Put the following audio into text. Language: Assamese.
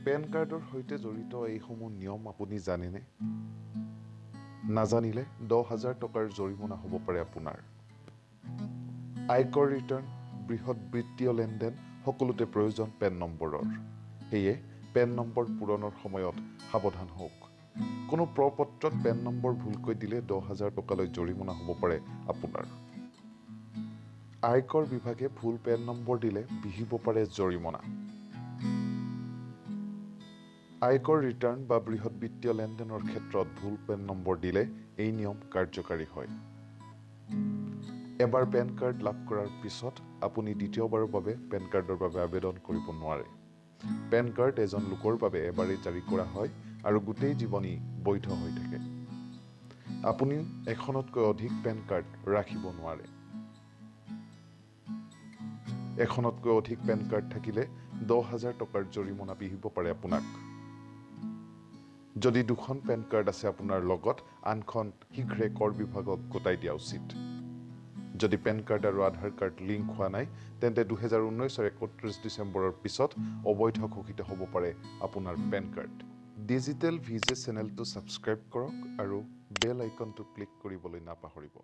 পেন কাৰ্ডৰ সৈতে জড়িত এইসমূহ নিয়ম আপুনি জানেনে? নাজানিলে 10,000 টকাৰ জৰিমনা হ'ব পাৰে আপোনাৰ। আয়কৰ ৰিটাৰ্ণ, বৃহৎ বিত্তীয় লেনদেন সকলোতে প্ৰয়োজন পেন নম্বৰৰ। সেয়ে পেন নম্বৰ পূৰণৰ সময়ত সাৱধান হওক। কোনো প্ৰপত্ৰত পেন নম্বৰ ভুলকৈ দিলে 10,000 টকালৈ জৰিমনা হ'ব পাৰে আপোনাৰ। আয়কৰ বিভাগে ভুল পেন নম্বৰ দিলে বিহিব পাৰে জৰিমনা। আয়কৰ ৰিটাৰ্ণ বা বৃহৎ বিত্তীয় লেনদেনৰ ক্ষেত্ৰত ভুল পেন নম্বৰ দিলে এই নিয়ম কাৰ্যকাৰী হয়। এবাৰ পেন কাৰ্ড লাভ কৰাৰ পিছত আপুনি দ্বিতীয়বাৰৰ বাবে পেন কাৰ্ডৰ বাবে আবেদন কৰিব নোৱাৰে। পেন কাৰ্ড এজন লোকৰ বাবে এবাৰেই জাৰি কৰা হয় আৰু গোটেই জীৱন ই বৈধ হৈ থাকে। আপুনি এখনতকৈ অধিক পেন কাৰ্ড ৰাখিব নোৱাৰে। এখনতকৈ অধিক পেন কাৰ্ড থাকিলে 10,000 টকাৰ জৰিমনা বিহিব পাৰে আপোনাক। যদি দুখন পেন কাৰ্ড আছে আপোনাৰ লগত, আনখন শীঘ্ৰে কৰ বিভাগক গতাই দিয়া উচিত। যদি পেন কাৰ্ড আৰু আধাৰ কাৰ্ড লিংক হোৱা নাই, তেন্তে 2019ৰ 31 ডিচেম্বৰৰ পিছত অবৈধ ঘোষিত হ'ব পাৰে আপোনাৰ পেন কাৰ্ড। ডিজিটেল ভিজে চেনেলটো ছাবস্ক্ৰাইব কৰক আৰু বেল আইকনটো ক্লিক কৰিবলৈ নাপাহৰিব।